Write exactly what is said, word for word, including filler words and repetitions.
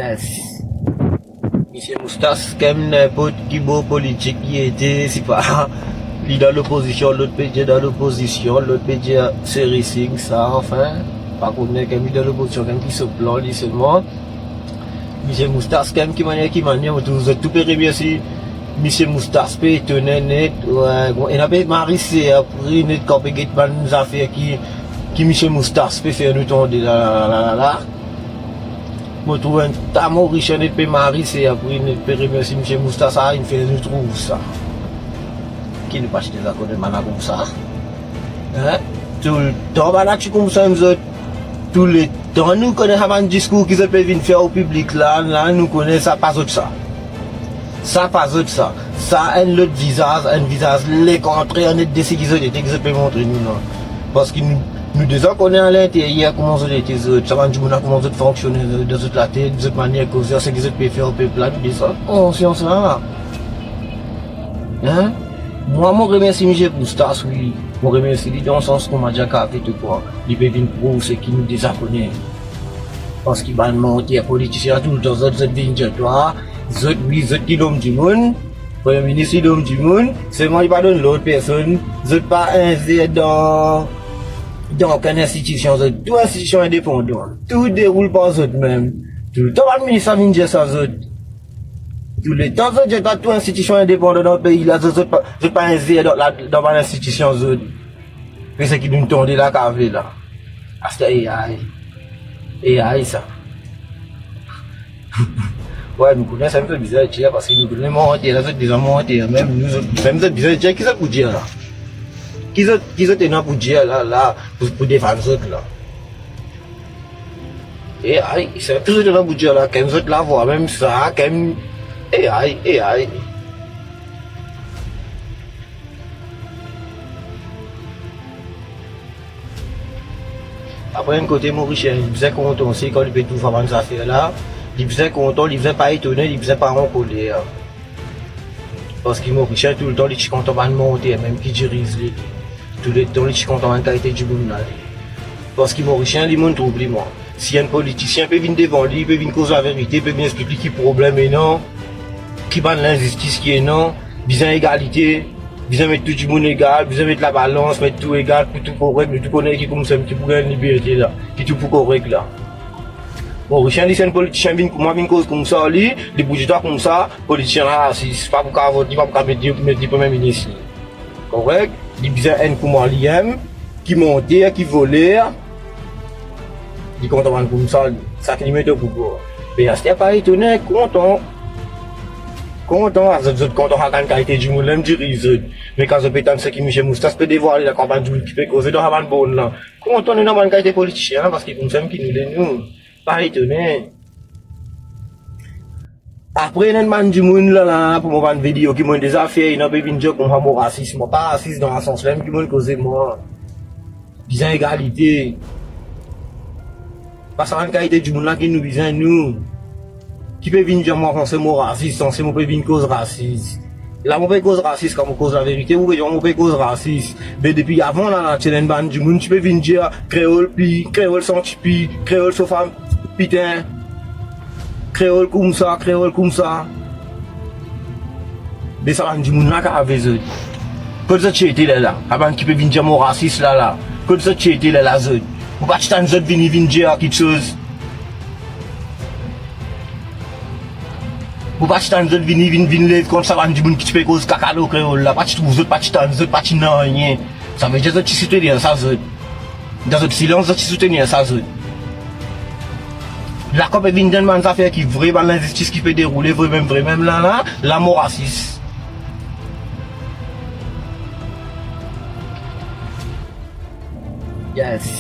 Yes. Misie Moustas, kan minport ki bor politik li ete, sipa li dan lopozision, lot pe dir dan lopozision, lot pe dir se rising sa, anfin, pa kone kan li dan lopozision, kan ki so plan li selman. Misie Moustas, kan ki manier, ki manier, mo trouv zot tou pe remersie Misie Moustas, pe etone net, we, bon, ena pe mari serpri net kan pe get bann zafer ki, ki Misie Moustas pe fer nou tande la, la, la, la, la. Mo trouv enn ta Morisien net pe mari serpri net pe remersie Misie Moustas, sa inn fer nou trouv sa. Ki nou pa ti deza kone bann la koumsa? Hein? Toultan bann la ti koumsa enn zot. Touletan nou kone sa bann diskour ki zot pe vinn fer o piblik la, la nou kone sa pa zot sa. Sa pa zot sa. Sa enn lot vizaz, enn vizaz lekontrer net de seki zot ete ki zot pe montre nou la. Parski nou, nou deza kone alinteryer kouma zot ete zot, sa bann dimoun la kouma zot fonksione, dan zot latet, zot manier koze, seki zot pe fer o pep la, nou deza konsian sa. Hein? Mwa, mo remersi Misie Moustas, wi. Mo remersi li dan sans kouma dir kafe tou kwa. Li pe vinn prouv seki nou deza kone. Parski bann manter politisien toultan zot, zot vinn dir twa, zot, wi, zot ki lom dimoun, Premie Minis li lom dimoun, selman li pa donn lord personn, zot pa inzer dan, dan okenn institision, zot tou institision indepandan, tou deroul par zot mem. Toultan bann minis la vinn dir sa zot. Touletan zot dir twa tou institision indepandan dan pei la, zot, zot pa, zot pa inzer dan, la, dan bann institision zot. Me seki nou tande la kafe la. Aster AI. AI sa. We, nou kone sa, nou bizin dir, parski nou kone manter la, zot bizin manter, mem nou, zot, mem zot bizin dir ki zot pou dir la. Ki zot, ki zot ena pou dir la, la, pou, pou defann zot la. AI, sa tou zot ena pou dir la, kan zot lavwa mem sa, kan AI, AI. Apre enn kote Morisien, li bizin kontan, se kan li pe trouv sa bann zafer la, li bizin kontan, li bizin pa etone, li bizin pa ankoler. Parski Morisien toultan li ti kontan bann manter mem ki diriz li. Touletan li ti kontan bann kalite dimoun la li. Parski Morisien li, mo'nn trouv li mwa. Si enn politisien pe vinn devan li, pe vinn koz laverite, pe vinn explik li ki problem ena, ki bann linzistis ki ena, bizin egalite, bizin met tou dimoun egal, bizin met labalans, met tou egal pou tou korek, nou tou kone ki koumsa ki pou gagn liberte la, ki tou pou korek la. Morisien li, si enn politisien vinn kouma, vinn koz koumsa li, li pou dir twa koumsa, politisien la rasis, pa pou kav vot li, pa pou kav met li, met li Premie Minis li. Korek? Li bizin enn kouma li mem, ki manter, ki voler. Li kontan bann koumsa li, seki li met o pouvwar. Me aster pa etone, kontan. Kontan, zot, zot kontan sa bann kalite dimoun la mem diriz zot. Me kan zot pe tann seki Misie Moustas pe devwale la, kan bann dimoun ki pe koze dan sa bann born la, kontan nou ena bann kalite politisien la, parski koumsa mem ki nou le nou. Pa etone. Apre ena enn bann dimoun la, la, pou mo bann video ki mo'nn deza fer, ena pe vinn dir kouma mo rasis. Mo pa rasis dan lasans mem ki mo'nn koze mwa. Bizin egalite. Pa sa bann kalite dimoun la ki nou bizin nou. Ki pe vinn dir mwa sanse mo rasis, sanse mo pe vinn koz rasis. La mo pe koz rasis, kan mo koz laverite, ou pe dir mo pe koz rasis. Me depi avan la, la ti ena enn bann dimoun ti pe vinn dir kreol pi, kreol santi pi, kreol so fam piten, kreol koumsa, kreol koumsa. Me sa bann dimoun la kav zot. Kot zot ti ete lerla? Sa bann ki pe vinn dir mo rasis la la. Kot zot ti ete lerla zot? Ou pa ti tann zot vini vinn dir kiksoz? Ou pa ti tann zot vini, vinn, vinn lev kont sa bann dimoun ki ti pe koz kaka lor kreol la? Pa ti trouv zot, pa ti tann zot, pa ti nanye. Savedir zot ti soutenir sa zot. Dan zot silans, zot ti soutenir sa zot. La kan pe vinn dir bann zafer ki vre, bann linzistis ki pe deroule vre mem, vre mem la, la, la mo rasis. Yes.